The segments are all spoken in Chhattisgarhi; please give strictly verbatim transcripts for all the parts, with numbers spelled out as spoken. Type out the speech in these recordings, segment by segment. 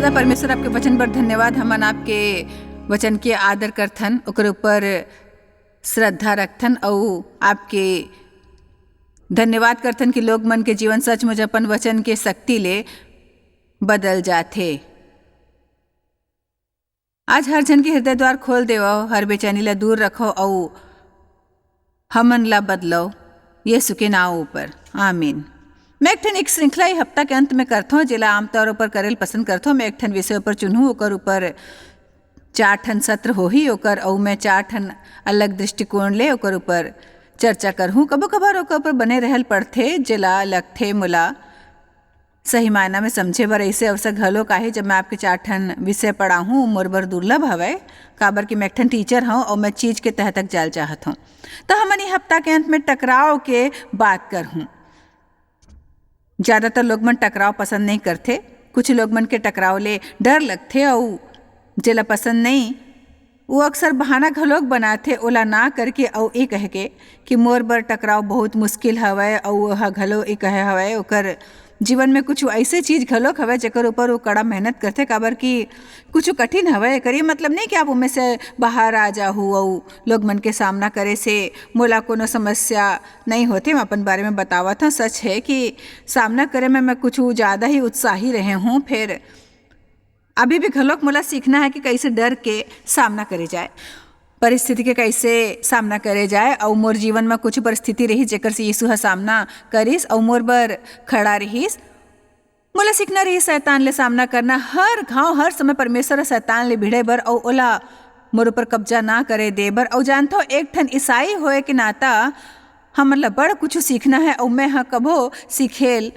परमेश्वर, आपके वचन बर धन्यवाद। हमन आपके वचन के आदर करथन, ओकर ऊपर श्रद्धा रखथन अउ आपके धन्यवाद करथन कि लोग मन के जीवन सचमुच अपन वचन के शक्ति ले बदल जाथे। आज हर झन के हृदय द्वार खोल देवव, हर बेचैनी ला दूर रखव अउ हमन ला बदलव, यीशु के नाव ऊपर, आमीन। मैं एक ठन एक श्रृंखला ये हफ्ता के अंत में करथों, जेला आमतौर ऊपर करेल पसंद करथों। मैं एक ठन विषय ऊपर चुनहूँ, ओकर ऊपर चार ठन सत्र होही, ओकर अउ मैं चार ठन अलग दृष्टिकोण ले ओकर ऊपर चर्चा करहूँ। कभो कभार ओकर ऊपर बने रहल पड़थे, जेला लगथे मोला सही मायना में समझे बर ऐसे अवसर घलो काहे, जब मैं आपके चार ठन विषय पढ़ाहूँ, मोर बर दुर्लभ हवय, काबर कि मैं एक ठन टीचर हूँ और मैं चीज के तह तक जाल चाहत हूँ। तो हमन ये हफ्ता के अंत में टकराव के बात करहूँ। ज्यादातर लोग मन टकराव पसंद नहीं करथे। कुछ लोग मन के टकराव ले डर लगथे अउ जेला पसंद नहीं, वो अक्सर बहाना घलोक बनाथे, ओला ना करके अउ ए कह के कि मोर बर टकराव बहुत मुश्किल हवय अउ ओह घलो ए कहे हवय ओकर जीवन में कुछ ऐसे चीज घलोक हवय जेकर ऊपर वो कड़ा मेहनत करथे, काबर कि कुछ कठिन हवय। एकर ये मतलब नहीं कि आप ओमे से बाहर आ जाहू अउ लोग मन के सामना करे से मोला कोनो समस्या नहीं होथे। मैं अपन बारे में बतावत हूँ, सच है कि सामना करे में मैं कुछ ज्यादा ही उत्साही रहे हूँ। फिर अभी भी घलोक मोला सीखना है कि कैसे डर के सामना करे जाए, परिस्थिति के कैसे सामना करे जाए। अउ मोर जीवन में कुछ परिस्थिति रही जेकर से यीशु ह सामना करिस अउ मोर बर खड़ा रहिस। मोला सीखना रही शैतान ले सामना करना। हर घाव, हर समय परमेश्वर ह शैतान ले भिड़े बर अउ ओला मोर ऊपर कब्जा ना करे दे बर। अउ जानथव, एक ठन ईसाई होए के नाता हमन ला बड़ कुछ सीखना है अउ मैं ह कभो सीखेल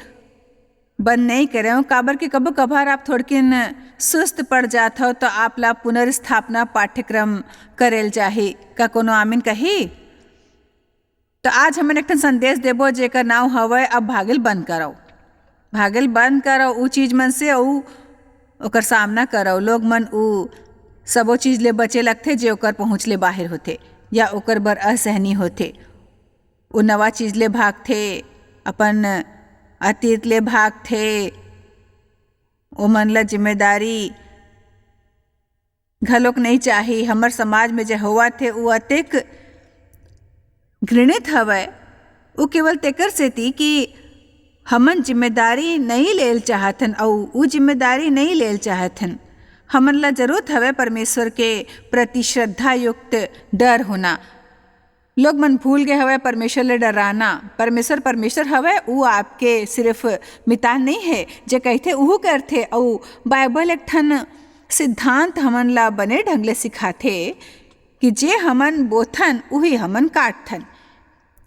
बंद नहीं करे हूँ, काबर कि कभो कभार आप थोड़किन सुस्त पड़ जात हव, तो आप ला पुनर्स्थापना पाठ्यक्रम करेल जाही। का कोनो आमीन कही? तो आज हमन एक ठन संदेश देबो, जेकर नाव हवय, अब भागेल बंद करव। भागेल बंद करव उ चीज मन से, अउ ओकर सामना करव। लोग मन उ सबो चीज ले बचे लगथे, जे ओकर पहुँच ले बाहर होथे या ओकर बर असहनीय होथे। वो नवा चीज ले भागथे, अपन अतीत ले भागथे, ओमन ला जिम्मेदारी घलोक नहीं चाही। हमर समाज में जे होवत हे, वो अतेक घृणित हवय, वो केवल तेकर सेती कि हमन जिम्मेदारी नहीं लेल चाहथन, अउ वो जिम्मेदारी नहीं लेल चाहथन। हमन ला जरूरत हवय परमेश्वर के प्रति श्रद्धा युक्त डर होना। लोग मन भूल गए हवय परमेश्वर ले डराना। परमेश्वर, परमेश्वर हवय, उ आपके सिर्फ मितान नहीं है, जे कहथे उहू करथे। अउ बाइबल एक ठन सिद्धांत हमन ला बने ढंग ले सिखाथे कि जे हमन बोथन, उही हमन काटथन।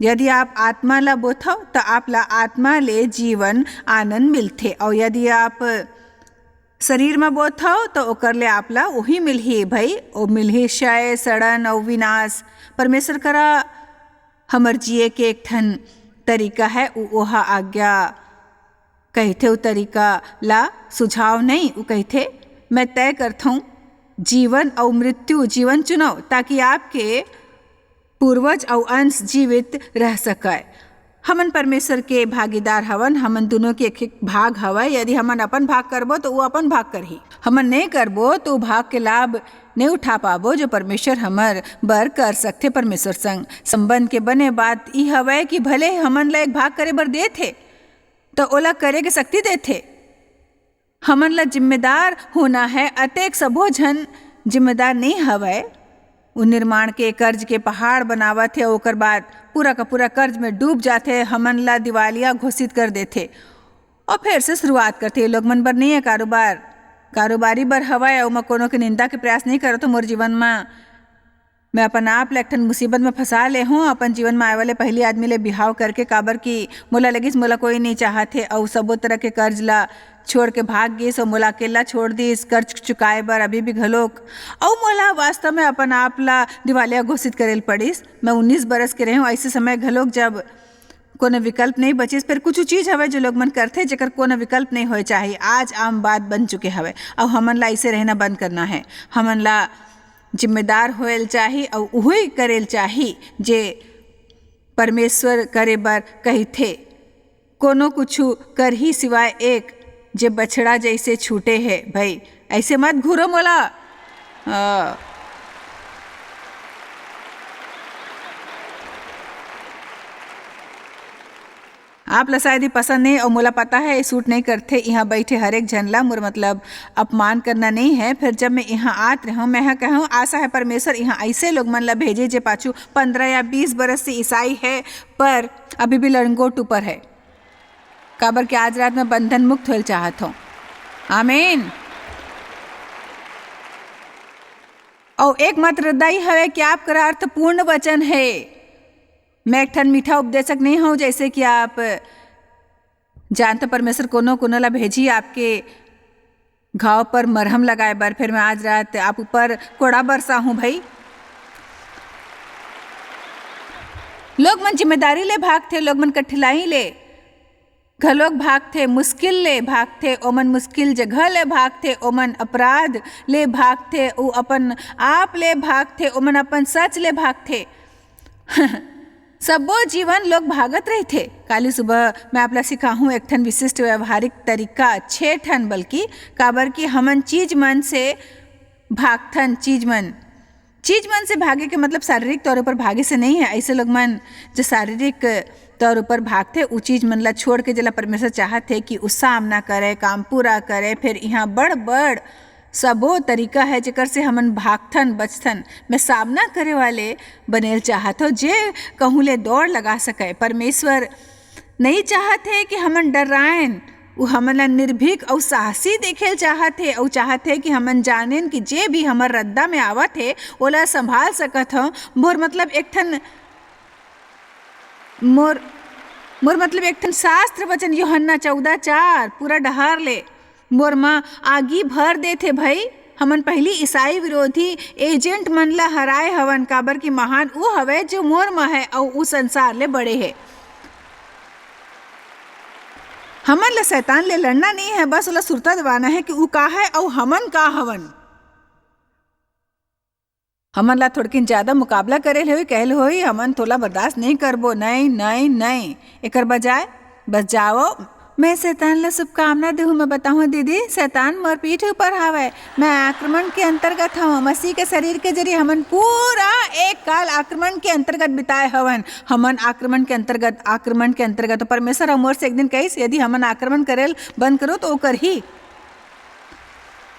यदि आप आत्मा ला बोथव, त आप ला आत्मा ले जीवन आनंद मिलथे, अउ यदि आप शरीर म बोथव, त ओकर ले आप ला उही मिलही भई, ओ मिलही क्षय, सड़न अउ विनाश। परमेश्वर करा हमर जिए के एक ठन तरीका है, उ ओहा आज्ञा कहिथे, उ तरीका ला सुझाव नहीं, उ कहिथे, मैं तय करथौं जीवन अउ मृत्यु, जीवन चुनव, ताकि आपके पूर्वज अउ अंश जीवित रह सकय। हमन परमेश्वर के भागीदार हवन, हमन दुनों के एक, एक भाग हवय। यदि हमन अपन भाग करबो, तो वो अपन भाग करही। हमन नहीं करबो, तो वो भाग के लाभ नहीं उठा पाबो, जो परमेश्वर हमर बर कर सकथे। परमेश्वर संग संबंध के बने बात ई हवय कि भले हमन ला एक भाग करे बर देथे, तो ओला करे के शक्ति देथे। हमन ला जिम्मेदार होना है। अतेक सबो झन जिम्मेदार नहीं हवय। वो निर्माण के कर्ज के पहाड़ बनावत हे, ओकर बाद पूरा का पूरा कर्ज में डूब जाथे, हमन ला दिवालिया घोषित कर देथे और फिर से शुरुआत करथे। ये लोग मन बर नहीं है कारोबार, कारोबारी बर हवय। अउ मैं कोनो के निंदा के प्रयास नहीं करत हूँ। मोर जीवन में मैं अपन आप ल एक ठन मुसीबत में फंसा ले हूँ, अपन जीवन में आए वाले पहली आदमी ले बिहाव करके, काबर कि मोला लगिस मोला कोई नहीं चाहत हे, अउ सबो तरह के कर्ज ला छोड़ के भाग गिस, अउ मोला अकेला छोड़ दिस कर्ज चुकाए बर अभी भी घलोक। अउ मोला वास्तव में अपन आप ला दिवालिया घोषित करे ल पड़िस। मैं उन्नीस बरस के रहे हूँ, ऐसे समय घलोक जब कोनो विकल्प नहीं बचिस, फिर कुछ चीज हवय जो लोग मन करथे, जेकर कोनो विकल्प नहीं होए चाही। आज आम बात बन चुके हवय, अउ हमन ला ऐसे रहना बंद करना है। हमन ला जिम्मेदार होए ल चाही, अउ उही करे ल चाही, जे परमेश्वर करे बर कहिथे। कोनो कुछु करही सिवाय एक जे बछड़ा जैसे छूटे हे भाई, ऐसे मत घूरो मोला। अ, आप ला शायद ये पसंद नहीं, और मोला पता है, ये सूट नहीं करथे यहाँ बैठे हर एक झन ला। मोर मतलब अपमान करना नहीं है। फिर जब मैं यहाँ आत रहूँ, मैं हा कहूँ, आशा है परमेश्वर यहाँ ऐसे लोग मन ला भेजे, जे पाछू पंद्रह या बीस बरस से ईसाई है, पर अभी भी लंगोट ऊपर है, काबर के आज रात मैं बंधन मुक्त होल चाहत हूँ। आमीन। और एकमात्र दई हवे कि आपकर अर्थपूर्ण वचन है। मैं एक ठन मीठा उपदेशक नहीं हूँ, जैसे कि आप जानते, परमेश्वर कोनो कोनो ला भेजी आपके घाव पर मरहम लगाए बर। फिर मैं आज रात आप ऊपर कोड़ा बरसा हूँ भाई। लोग मन जिम्मेदारी ले भागथे, लोग मन कठिनाई ले घलोक भागथे, मुश्किल ले भागथे, ओमन मुश्किल जगह ले भागथे, ओमन अपराध ले भागथे, उ अपन आप ले भागथे, ओमन अपन सच ले भागथे। सब्बो जीवन लोग भागत रहिथे। काली सुबह मैं आप ला सिखाहूँ एक ठन विशिष्ट व्यवहारिक तरीका, छे ठन बल्कि, काबर कि हमन चीज मन से भागथन, चीज मन, चीज मन से भागे के मतलब शारीरिक तौर ऊपर भागे से नहीं है। ऐसे लोग मन जो शारीरिक तौर ऊपर भागथे, उ चीज मन ला छोड़ के, जेला परमेश्वर चाहत हे कि उ सामना करे, काम पूरा करे, फिर यहाँ बड़ बड़ सबो तरीका है जेकर से हमन भागथन, बचथन। मैं सामना करे वाले बनेल चाहत हो, जे कहूँ ले दौड़ लगा सके। परमेश्वर नहीं चाहत हे कि हमन डरायन, उ हमन ला निर्भीक अउ साहसी देखेल चाहत हे, अउ चाहत हे कि हमन जानेन कि जे भी हमर रद्दा में आवत हे, ओला संभाल सकत हव। मोर मतलब एक ठन, मोर, मोर मतलब एक ठन शास्त्र वचन, यूहन्ना चौदह चार, पूरा डहार ले मोर म आगी भर देथे भई। हमन पहिली ईसाई विरोधी एजेंट मन ला हराए हवन, काबर कि महान उ हवय जो मोर म है अउ उ संसार ले बड़े हे। हमन ला शैतान ले लड़ना नहीं है, बस ओला सुरता दिवाना है कि उ का है अउ हमन का हवन। हमन ला थोड़किन ज्यादा मुकाबला करे ले होई, कहल होई, "हमन तोला बर्दाश्त नहीं करबो, नहीं, नहीं, नहीं।" एकर बजाय बस जाओ, मैं शैतान ला शुभकामना देहूं, मैं बताहूं, "दीदी, शैतान मोर पीठ ऊपर हावय, मैं आक्रमण के अंतर्गत हवं।" मसीह के शरीर के जरिए हमन पूरा एक काल आक्रमण के अंतर्गत बिताए हवन। हमन आक्रमण के अंतर्गत, आक्रमण के अंतर्गत, तो परमेश्वर ह मोर से एक दिन कहिस, "यदि हमन आक्रमण करेल बंद करो, तो वो करही।"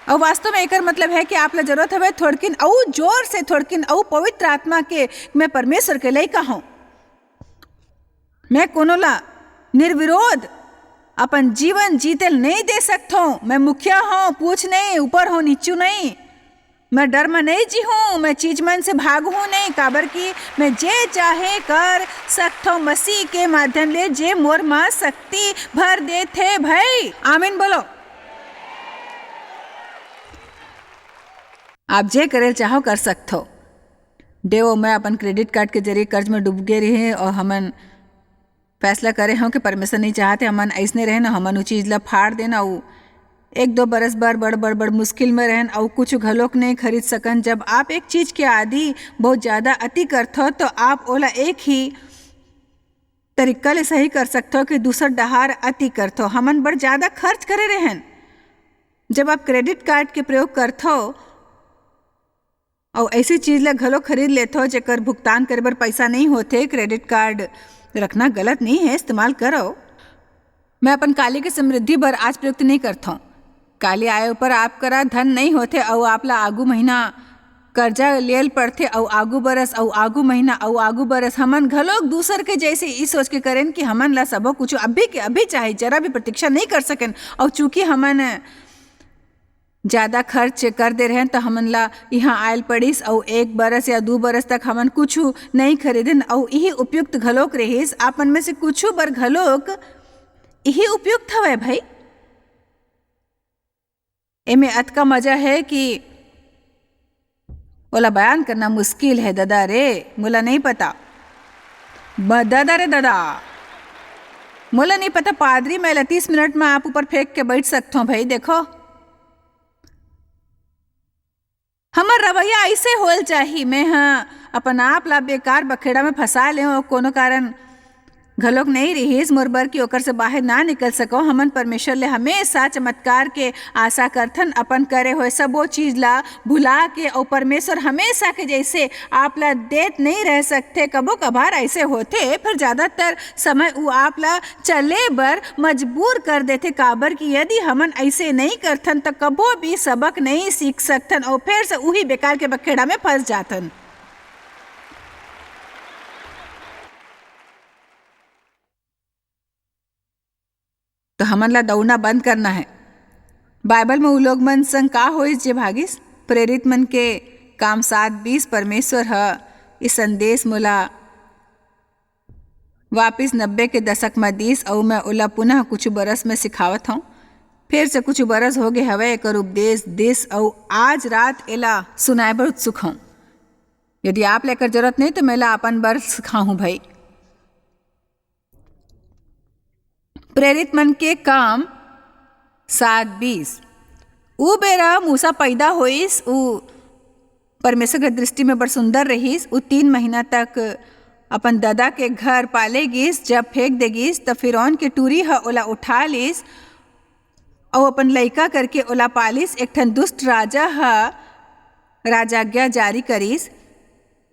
अउ वास्तव में एकर मतलब है कि आप ला जरूरत हवे थोड़किन अउ जोर से, थोड़किन अउ पवित्र आत्मा के, "मैं परमेश्वर के लइका हूं, मैं कोनो ला निर्विरोध अपन जीवन जीते ल नहीं दे सकथों। मैं मुखिया हूं, पूछ नहीं, ऊपर हूं, नीचू नहीं। मैं डर में नहीं जीहूं, मैं चीज मन से भागहूं नहीं, काबर कि मैं जे चाहे कर सकथों मसीह के माध्यम ले, जे मोर म शक्ति भर देथे।" भाई, आमीन बोलो। आप जे करेल चाहो, कर सकथो। देवो, मैं अपन क्रेडिट कार्ड के जरिए कर्ज में डूब गे रहे और हमन फैसला करे हव कि परमेश्वर नहीं चाहते हमन अइसने रहेन, हमन उ चीज ला फाड़ देन, अउ एक दो बरस बर बड़, बड़, बड़ मुश्किल में रहेन, अउ कुछ घलोक नहीं खरीद सकन। जब आप एक चीज के आदि बहुत ज्यादा अति करथो, तो आप ओला एक ही तरीका ले सही कर सकथो कि दूसर डहार अति करथो। हमन बड़ ज्यादा खर्च करे रहेन। जब आप क्रेडिट कार्ड के प्रयोग करथो, अउ ऐसी चीज ला घलो खरीद लेथो, जेकर भुगतान करे बर पैसा नहीं होथे। क्रेडिट कार्ड रखना गलत नहीं है, इस्तेमाल करो। मैं अपन काली के समृद्धि बर आज प्रयुक्त नहीं करथों। काली आए ऊपर आप करा धन नहीं होथे, अउ आप ला आगू महीना कर्जा लेल पड़थे, अउ आगू बरस, अउ आगू महीना, अउ आगू बरस। हमन घलोक दूसर के जैसे ई सोच के करेन कि हमन ला सबो कुछ अभी के अभी चाही, जरा भी प्रतीक्षा नहीं कर सकेन। अउ चूंकि हमन ज्यादा खर्च कर दे रहेन, त हमन ला इहाँ आयल पड़िस, अउ एक बरस या दू बरस तक हमन कुछु नइ खरीदन, अउ इही उपयुक्त घलोक रहिस। आप मन में से कुछु बर घलोक इही उपयुक्त हवय, भाई। एमे अतका मजा है कि ओला बयान करना मुश्किल है, ददा रे, मोला नहीं पता। ब-, ददा रे, ददा, मोला नहीं पता, पादरी, मैं ला तीस मिनट में आप ऊपर फेंक के बैठ सकथों, भाई। देखो, हमर रवैया अइसे होल चाही। मैं ह अपन आप ला बेकार बखेड़ा में फंसा ले हूँ, कोनो कारण घलोक नइ रिहिस मोर बर कि ओकर से बाहिर ना निकल सकव। हमन परमेश्वर ले हमेशा चमत्कार के आशा करथन, अपन करे होय सबो चीज ला भुला के, अउ परमेश्वर हमेशा के जइसे आप ला देत नइ रह सकथे। कभो कभार अइसे होथे, फेर ज्यादातर समय उ आप ला चले बर मजबूर कर देथे, काबर कि यदि हमन अइसे नइ करथन, त कभो भी सबक नइ सीख सकथन अउ फेर से उही बेकार के बखेड़ा में फंस जाथन। तो हमन ला दौड़ना बंद करना है। बाइबल में उ लोग मन संग का होइस जे भागिस? प्रेरित मन के काम सात बीस। परमेश्वर ह इस संदेश मोला वापिस नब्बे के दशक म दीस, अउ मैं ओला पुनः कुछ बरस में सिखावत हौं। फेर से कुछ बरस होगे हवय एकर उपदेश दीस, अउ आज रात एला सुनाए बर उत्सुक हौं। यदि आप ला एकर जरूरत नहीं, तो मैं ला अपन बर सिखाहूं भाई। प्रेरित मन के काम सात बीस। उ बेरा मूसा पैदा होइस, उ परमेश्वर के दृष्टि में बड़ सुंदर रहिस। उ तीन महीना तक अपन ददा के घर पाले गिस। जब फेंक दे गिस, त फिरौन के टूरी ह ओला उठा लिस, अउ अपन लइका करके ओला पालिस। एक ठन दुष्ट राजा ह राजाज्ञा जारी करिस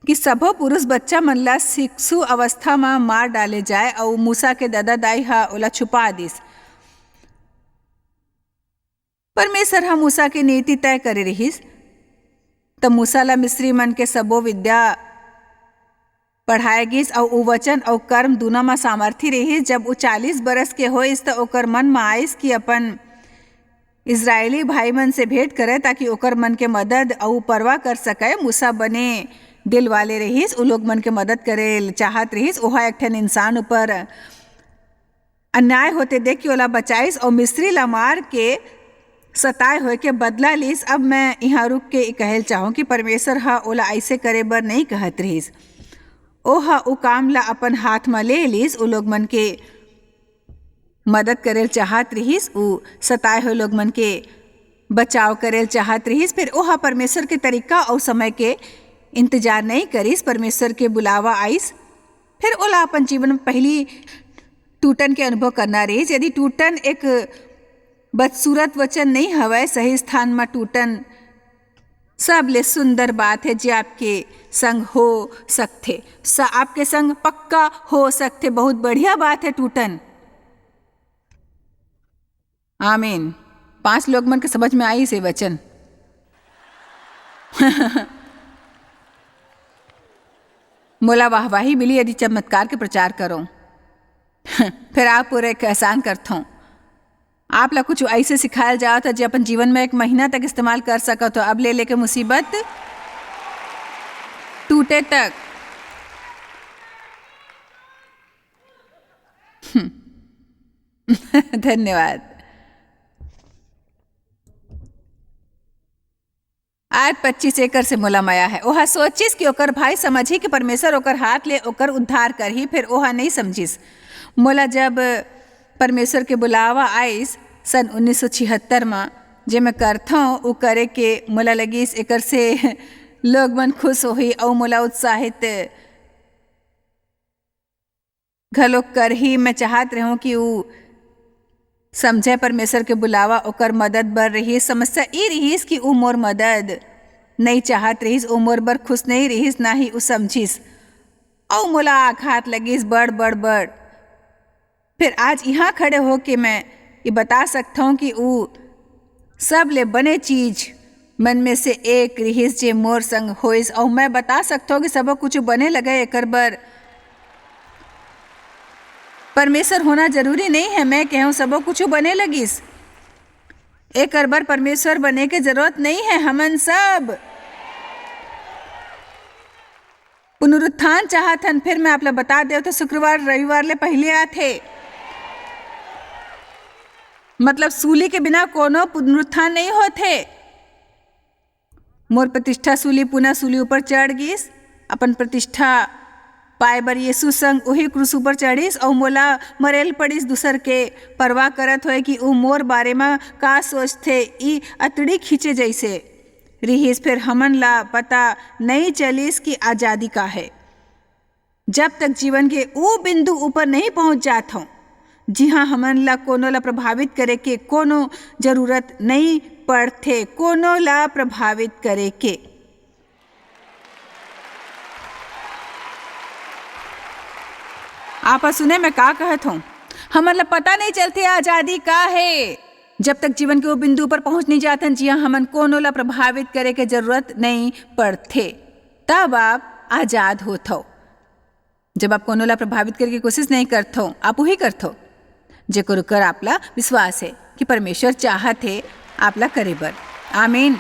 कि सबो पुरुष बच्चा मन ला शिशु अवस्था म मार डाले जाए, अउ मूसा के ददा दाई ह ओला छुपा दिस। परमेश्वर ह मूसा के नीति तय करे रिहिस। त मूसा ला मिस्री मन के सबो विद्या पढ़ाए गिस, अउ उ वचन अउ कर्म दूनों म सामर्थी रिहिस। जब उ चालीस बरस के होइस, त ओकर मन म आइस कि अपन इस्राएली भाई मन से भेंट करे, ताकि ओकर मन के मदद अउ परवाह कर सकय। मूसा बने दिल वाले रिहिस, उ लोग मन के मदद करे ल चाहत रिहिस। ओहा एक ठन इंसान ऊपर अन्याय होते देख के ओला बचाइस अउ मिस्री ला मार के सताए होए के बदला लिस। अब मैं इहाँ रुक के ई कहे ल चाहूँ कि परमेश्वर ह ओला अइसे करे बर नइ कहत रिहिस। ओह उ काम ला अपन हाथ म ले लिस। उ लोग मन के मदद करे ल चाहत रिहिस, उ सताए होए लोग मन के बचाव करे ल चाहत रिहिस। फेर ओह परमेश्वर के तरीका अउ समय के इंतजार नइ करिस। परमेश्वर के बुलावा आइस। फेर ओला अपन जीवन म पहिली टूटन के अनुभव करना रिहिस। यदि टूटन एक बदसूरत वचन नइ हवय, सही स्थान म टूटन सबले सुंदर बात हे, जे आपके संग हो सकथे, स-, आपके संग पक्का हो सकथे। बहुत बढ़िया बात हे टूटन। आमीन। पांच लोग मन के समझ में आइस ए वचन। मोला वाहवाही मिली यदि चमत्कार के प्रचार करो। फेर आप पूरे एक एहसान करथो। आप ला कुछ अइसे सिखायल जावत हे, जे अपन जीवन में एक महीना तक इस्तेमाल कर सकत हो, अब ले लेके मुसीबत टूटे तक। धन्यवाद। आज पच्चीस एकड़ से मोला मया हे। ओहा सोचिस कि ओकर भाई समझही कि परमेश्वर ओकर हाथ ले ओकर उद्धार करही, फेर ओहा नइ समझिस। मोला जब परमेश्वर के बुलावा आइस सन उन्नीस सौ छिहत्तर म, जे मैं करथौं, उ करे के मोला लगिस, एकर से लोग मन खुश होही अउ मोला उत्साहित घलोक करही। मैं चाहत रहूं कि ऊ समझय परमेश्वर के बुलावा, ओकर मदद बर रिहिस। समस्या ई रिहिस कि ऊ मोर मदद नइ चाहत रिहिस, ऊ मोर बर खुश नइ रिहिस, ना ही ऊ समझिस। अऊ मोला आघात लगिस बड़, बड़, बड़। फेर आज इहाँ खड़े होके मैं ये बता सकथौं कि ऊ सबले बने चीज मन में से एक रिहिस, जे मोर संग होइस, अऊ मैं बता सकथौं कि सबो कुछु बने लगे, एकर बर परमेश्वर होना जरूरी नइ हे। मैं कहूँ, सबो कुछु बने लगिस, एकर बर परमेश्वर बने के जरूरत नइ हे। हमन सब पुनरुत्थान चाहत हन। फिर मैं आप ला बता देव, तो शुक्रवार, रविवार ले पहले आथे, मतलब सूली के बिना कोनो पुनरुत्थान नइ होथे। मोर प्रतिष्ठा सूली पुनः सूली ऊपर चढ़ गिस। अपन प्रतिष्ठा पाए बर यीशु संग उही क्रूस ऊपर चढ़िस, अऊ मोला मरे ल पड़िस, दूसर के परवाह करत होए कि ऊ मोर बारे म का सोचथे। ई अतड़ी खींचे जइसे रिहिस। फेर हमन ला पता नइ चलिस कि आजादी का हे। जब तक जीवन के ओ बिंदु ऊपर नहीं पहुंच जात हौं, जिहां हमन ला कोनो ला प्रभावित करे के कोनो जरूरत नहीं पड़थे, कोनो ला प्रभावित करे के। आप सुने मैं का कहत हौं? हमन ला पता नहीं चलथे आजादी का हे, जब तक जीवन के वो बिंदु पर पहुंच नहीं जाथन, जिहां हमन कोनो ला प्रभावित करे के जरूरत नहीं पड़थे, तब आप आजाद होथव। जब आप कोनो ला प्रभावित करे के कोशिश नहीं करथव, आप वही करथव, जेकर ऊपर आप ला विश्वास है कि परमेश्वर चाहत है आप ला करे बर। आमीन।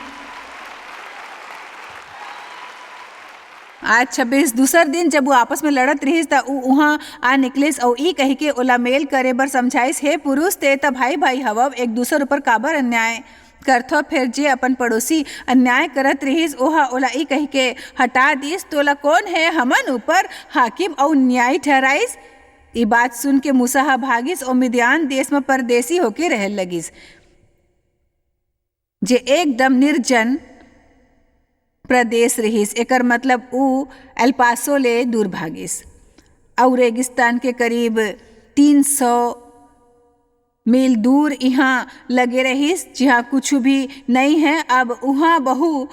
आज छब्बीस दूसर दिन, जब वो आपस में लड़त रहिस, त उ उहाँ आ निकलिस अउ ई कहिके ओला मेल करे बर समझाइस, "हे पुरुष, ते त भाई-भाई हवव, एक दूसर ऊपर काबर अन्याय करथव?" फेर जे अपन पड़ोसी अन्याय करत रहिस, ओहा ओला ई कहिके हटा दिस, "तोला कौन है हमन ऊपर हाकिम अउ न्यायी ठहराइस?" ई बात सुन के मूसा ह भागिस अउ मिद्यान देश म परदेसी होके रहे लगिस, जे एकदम निर्जन प्रदेश रिहिस। एकर मतलब ऊ एल्पासो ले दूर भागिस अउ रेगिस्तान के करीब तीन सौ मील दूर इहाँ लगे रहिस, जिहाँ कुछु भी नइ है। अब उहाँ बहू,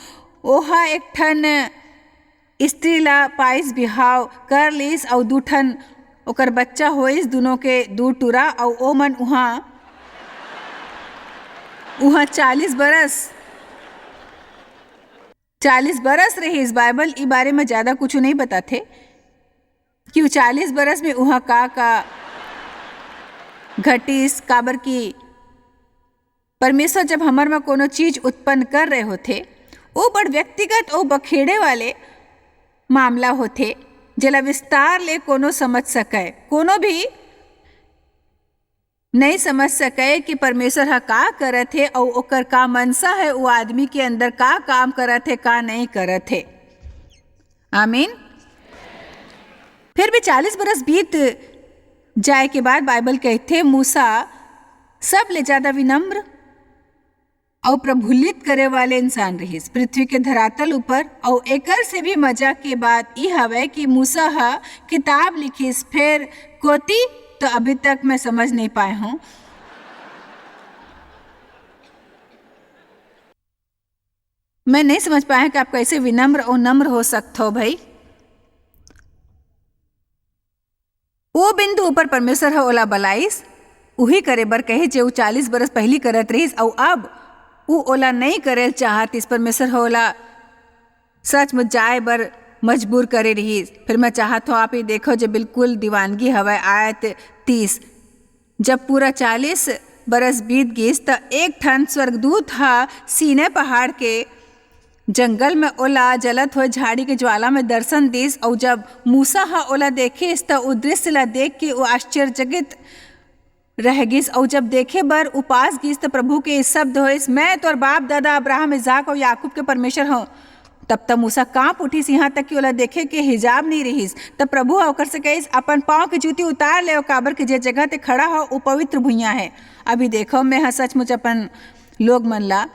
ओहा एक ठन स्त्री ला पाइस, बिहाव कर लीस अउ दू ठन ओकर बच्चा होइस, दूनों के दू टूरा, अउ ओमन उहाँ, उहाँ चालीस बरस, चालीस बरस रहिस। बाइबल ई बारे म ज्यादा कुछु नइ बताथे कि वो चालीस बरस में उहाँ का-का घटिस, काबर कि परमेश्वर जब हमर म कोनो चीज उत्पन्न कर रहे होथे, ओ बड़ व्यक्तिगत अउ बखेड़े वाले मामला होथे, जेला विस्तार ले कोनो समझ सकय, कोनो भी नइ समझ सकय कि परमेश्वर ह का करत हे अउ ओकर का मनसा हे, ओ आदमी के अंदर का काम करत हे, का नइ करत हे। आमीन। फिर भी चालीस बरस बीत जाए के बाद बाइबल कहथे, मूसा सब ले ज्यादा विनम्र अउ प्रफुल्लित करे वाले इंसान रिहिस पृथ्वी के धरातल ऊपर। अउ एकर से भी मजा के बात ई हवय कि मूसा ह किताब लिखिस, फेर कोती तो अभी तक मैं समझ नहीं पाए हूँ। मैं नहीं समझ पाए हूँ कि आप कैसे विनम्र अउ नम्र हो सकथो भाई। ओ बिंदु ऊपर परमेश्वर ह ओला बलाइस, उही करे बर कहे, जे ऊ चालीस बरस पहिली करत रहिस, अऊ अब ऊ ओला नइं करे ल चाहतिस। परमेश्वर ह ओला सचमुच जाए बर मजबूर करे रिहिस। फिर मैं चाहत हौं, आप ये देखो, जे बिल्कुल दीवानगी हवय। आयत तीस, जब पूरा चालीस बरस बीत गिस, त एक ठन स्वर्गदूत ह सीनै पहाड़ के जंगल में ओला जलत होए झाड़ी के ज्वाला में दर्शन दिस, अऊ जब मूसा ह ओला देखिस, त ओ दृश्य ला देख के ओ आश्चर्यचकित रह गिस। अऊ जब देखे बर उपास गिस, त प्रभु के शब्द होइस, "मैं तोर बाप दादा अब्राहम, इसहाक अऊ याकूब के परमेश्वर हौं।" तब त मूसा कांप उठिस, इहां तक कि ओला देखे के हिजाब नइ रिहिस। तब प्रभु ह ओकर से कहिस, "अपन पांव के जूती उतार ले, काबर कि जे जगह ते खड़ा हो, ओ पवित्र भुइयां हे। अभी देखो, मैं ह सचमुच अपन लोग मन ला,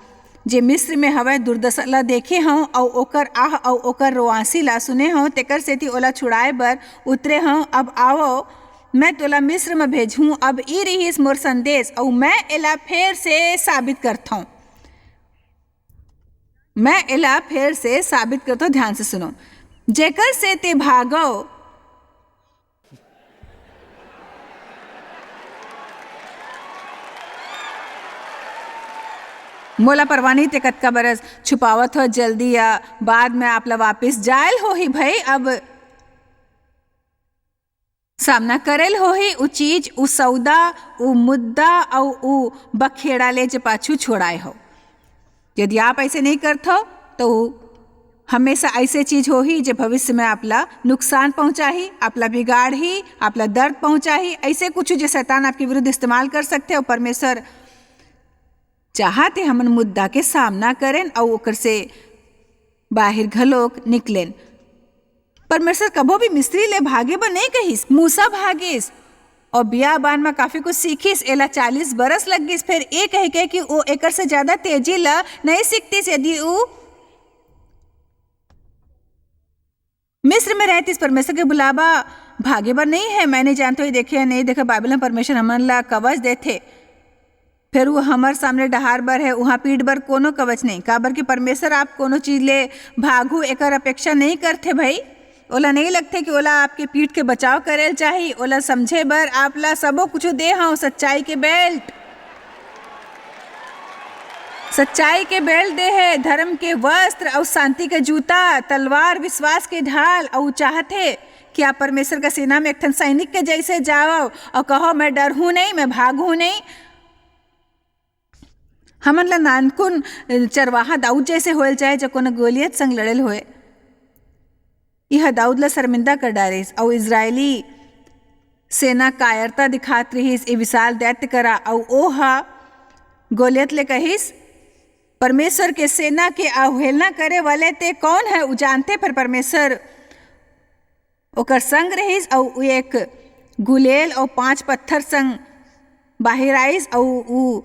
जे मिस्र में हवय, दुर्दशा ला देखे हंव, अऊ ओकर आह अऊ ओकर रोआंसी ला सुने हंव, तेकर सेती ओला छुड़ाए बर उतरे हंव। अब आवो, मैं तोला मिस्र में भेजहूं।" अब ई रिहिस मोर संदेश, अऊ मैं एला फेर से साबित करथंव। मैं एला फेर से साबित करथंव, ध्यान से सुनो। जेकर से ते भागव, मोला परवाह नइं ते कतका बरस छुपावत हो, जल्दी या बाद में आप ला वापिस जायल होही भई। अब सामना करेल होही, उ चीज, उ सौदा, उ मुद्दा अउ उ बखेड़ा ले जे पाछू छोड़ाए हो। यदि आप ऐसे नहीं करथो, तो उ हमेशा ऐसे चीज होही जे भविष्य में आपला नुकसान पहुंचाही, आपला बिगाड़ही, आपला दर्द पहुंचाही। ऐसे कुछ जे शैतान आपके विरुद्ध इस्तेमाल कर सकथे, अउ परमेश्वर चाहत हे हमन मुद्दा के सामना करेन अउ ओकर से बाहिर घलोक निकलेन। परमेश्वर कभो भी मिस्री ले भागे बर नइ कहिस। मूसा भागिस अउ बियाबान म काफी कुछ सीखिस। एला चालीस बरस लग गिस, फेर ए कहिके कि ओ एकर से ज्यादा तेजी ल नइ सीखतिस, यदि ऊ मिस्र में रहतिस, परमेसर के बुलावा भागे बर नइं हे। मैं नइं जानत हों, ये देखे या नइं देखे, बाइबल म परमेसर हमन ला कवच देथे। फेर वो हमर सामने डहार बर हे, उहां पीठ बर कोनो कवच नइं, काबर कि परमेसर आप कोनो चीज ले भागहू, एकर अपेक्षा नइं करथे भई। ओला नइं लगथे कि ओला आपके पीठ के बचाव करे ल चाही। ओला समझे बर आप ला सबो कुछु दे हंव, सच्चाई के बेल्ट, सच्चाई के बेल्ट दे हे, धरम के वस्त्र अऊ सांति के जूता, तलवार, बिसवास के ढाल, अऊ चाहत हे कि आप परमेसर के सेना म एक ठन सैनिक के जइसे जावव अऊ कहव, "मैं डरहूं नइं, मैं भागहूं नइं।" हमन ला नानकुन चरवाहा दाऊद जइसे होय ल चाहे, जो कोनो गोलियत संग लड़े ल होय। इह दाऊद ला सरमिंदा कर डारिस, अऊ इस्राएली सेना कायरता दिखात रिहिस ए विसाल दैत्य करा, अऊ ओह गोलियत ले कहिस, "परमेसर के सेना के अवहेलना करे वाले तें कोन हे?" ऊ जानथे, फेर परमेसर ओकर संग रिहिस, अऊ ऊ एक गुलेल अऊ पांच पत्थर संग बाहिर आइस, अऊ ऊ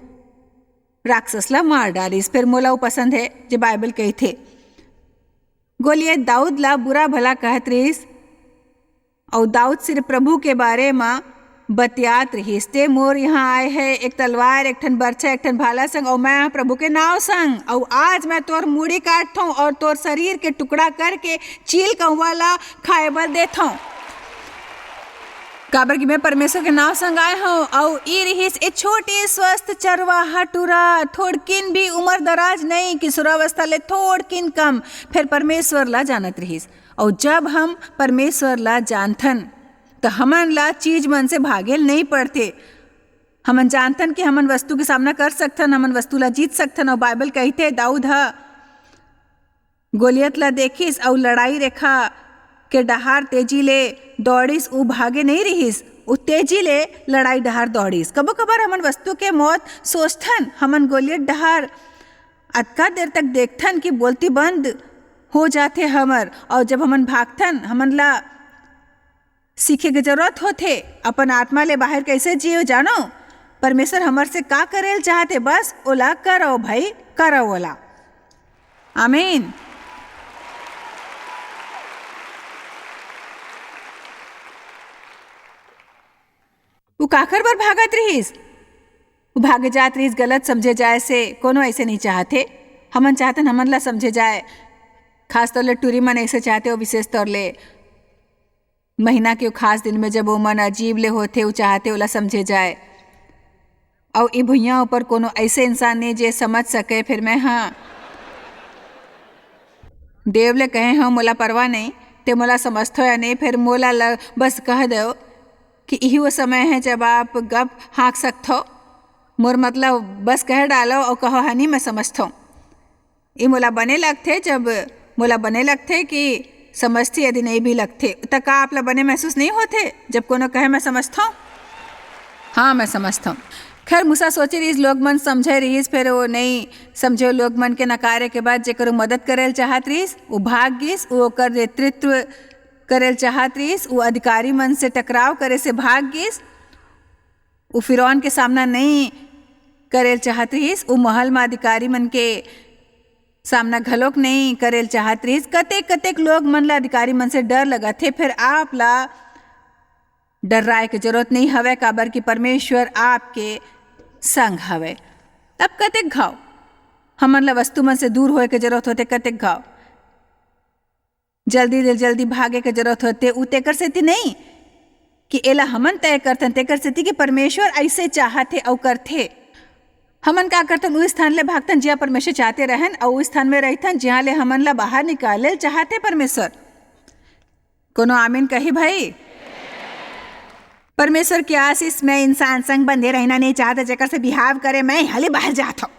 राक्षस ला मार डारिस। फेर मोला ऊ पसंद हे, जे बाइबल कहिथे, गोलियत दाऊद ला बुरा भला कहत रिहिस, अऊ दाऊद सिर्फ प्रभु के बारे म बतियात रिहिस, "तें मोर इहां आय हे, एक तलवार, एक ठन बरछा, एक ठन भाला संग, अऊ मैं प्रभु के नांव संग, अऊ आज मैं तोर मुड़ी काटथंव अऊ तोर सरीर के टुकड़ा करके चील कौवा ला खाय बर देथंव, काबर कि मैं परमेसर के नांव संग आय हंव।" अऊ ई रिहिस ए छोटे स्वस्थ चरवाहा टूरा, थोड़किन भी उमर दराज नइं, किसोरावस्था ले थोड़किन कम, फेर परमेसर ला जानत रिहिस। अऊ जब हम परमेसर ला जानथन, त हमन ला चीज मन से भागे ल नइं पड़थे। हमन जानथन कि हमन वस्तु के सामना कर सकथन, हमन वस्तु ला जीत सकथन। अऊ बाइबल कहिथे, दाऊद ह गोलियत ला देखिस अऊ लड़ाई रेखा के डहार तेजी ले दौड़िस, ऊ भागे नइं रिहिस, ऊ तेजी ले लड़ाई डहार दौड़िस। कभू-कभार हमन वस्तु के मौत सोचथन, हमन गोलियत डहार अतका देर तक देखथन कि बोलती बंद हो जाथे हमर, अऊ जब हमन भागथन, हमन ला सीखे के जरूरत होथे, अपन आत्मा ले बाहिर कइसे जियो, जानो? परमेसर हमर से का करे ल चाहत हे, बस ओला करव भई, करव ओला। आमीन। ऊ काकर बर भागत रिहिस? ऊ भागे जात रिहिस गलत समझे जाय से। कोनो अइसे नइं चाहत हे। हमन चाहथन हमन ला समझे जाय। खास तौर ले टूरी मन अइसे चाहथे, अऊ विशेष तौर ले महीना के ओ खास दिन में जब ओमन अजीब ले होथे, ऊ चाहथे ओला समझे जाय। अऊ ए भुइयां ऊपर कोनो अइसे इंसान नइं जे समझ सके। फेर मैं, हाँ, देव ले कहे हंव, मोला परवाह नइं, तें मोला समझथो या नइं, फेर मोला ल-, बस कह देव कि इही वो समय हे जब आप गप हाँक सकथो। मोर मतलब, बस कह डालो अऊ कहो, "हनी, मैं समझथों।" ई मोला बने लगथे, जब मोला बने लगथे कि समझथे, यदि नइं भी लगथे, त का आप ला बने महसूस नइं होथे, जब कोनो कहे, "मैं समझथों"? हाँ, मैं समझथों। खैर, मूसा सोचे रिहिस, लोग मन समझे रिहिस, फेर वो नइं समझे लोग मन के नकारे के बाद, जेकर वो मदद करे ल चाहत रिहिस, वो भाग गिस, वो ओकर नेतृत्व करे ल चाहत रिहिस, वो अधिकारी मन से टकराव करे से भाग गिस। वो फिरौन के सामना नइं करे ल चाहत रिहिस, वो महल म अधिकारी मन के सामना घलोक नइं करे ल चाहत रिहिस। कतेक-कतेक लोग मन ला अधिकारी मन से डर लगत हे, फेर आप ला डर्राए के जरूरत नइं हवय, काबर कि परमेसर आपके संग हवय। अब कतेक घांव हमन ला वस्तु मन से दूर होय के जरूरत होथे, कतेक घांव जल्दी ले जल्दी भागे के जरूरत होथे, उ तेकर सेती नइं कि एला हमन तय करथन, तेकर सेती कि परमेसर अइसे चाहत हे अउ करथे। हमन का करथन, उ स्थान ले भागथन, जिहां परमेसर चाहते रहन, अउ उ स्थान में रहिथन, जिहां ले हमन ला बाहर निकाले ल चाहत हे परमेसर। कोनो आमीन कही भाई? परमेसर के आशीष, मैं इंसान संग बंधे रहना नइं चाहत, जेकर से बिहाव करे, मैं हाली बाहर जात हंव।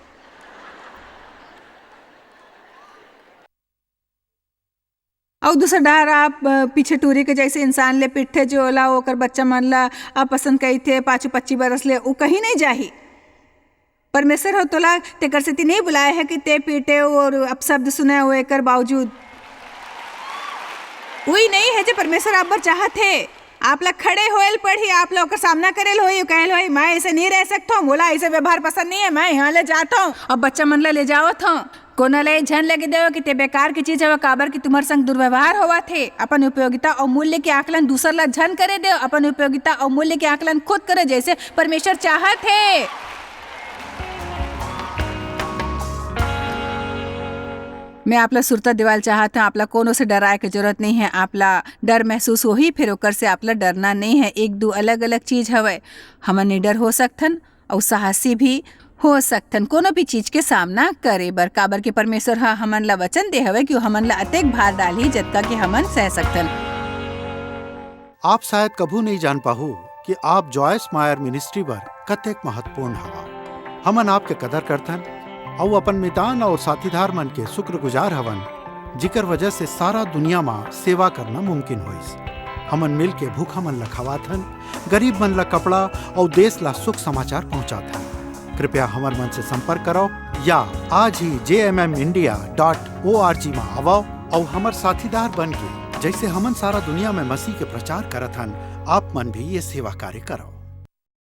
अउ दूसर डहर आप, अ, पीछे टूरी के जइसे इंसान ले पिटथे, जो ओला ओकर बच्चा मन ला अपसंद कहिथे, पाछू पच्चीस बरस ले उ कहीं नइं जाही। परमेसर ह तोला तेकर सेती नइं बुलाय हे कि तें पीटे अउ अपशब्द सुने अउ एकर बावजूद। उही नइं हे जे परमेसर आप बर चाहत हे। आप ला खड़े होए ल पड़ही, आप ला ओकर सामना करे ल होही, कहे ल होही, "मैं अइसे नइं रह सकत हंव, मोला अइसे व्यवहार पसंद नइं हे, मैं इहां ले जात हंव।" अब बच्चा मन ला ले जावत हंव, कोनो ला ये झन लगे देव कि ते बेकार के चीज हवे, काबर कि तुम्हर संग दुर्व्यवहार होवत हे। अपन उपयोगिता अउ मूल्य के आकलन दूसर ला झन करे देव, अपन उपयोगिता अउ मूल्य के आकलन खुद करे, जैसे परमेश्वर चाहत हे। मैं आप ला सुरता देवाल चाहत हूँ, आप ला कोनो से डराए के जरूरत नहीं है। आप ला डर महसूस होही, फिर ओकर से आप ला डरना नहीं है। एक दू अलग-अलग चीज हवय। हमन निडर हो सकथन अउ साहसी भी हो सकथन कोनो भी चीज के सामना करे बर, काबर के परमेश्वर ह हमन ला वचन दे हवय कि वो हमन ला अतेक भार डालही, जतका के हमन सह सकथन। आप शायद कभू नहीं जान पाहू कि आप जॉयस मायर मिनिस्ट्री बर कतेक महत्वपूर्ण हवा। हमन आपके कदर करथन अउ अपन मितान अउ साथीदार मन के शुक्रगुजार हवन, जिकर वजह से सारा दुनिया मा सेवा करना मुमकिन होइस। हमन मिल के भूखा मन ला खवाथन, गरीब मन ला कपड़ा अउ देश ला सुख समाचार पहुंचाथन। कृपया हमर मन से संपर्क करो या आज ही जे M M India dot O R G मा आवो अउ हमर साथीदार बन के, जैसे हमन सारा दुनिया में मसीह के प्रचार करत हन, आप मन भी ये सेवा कार्य करो।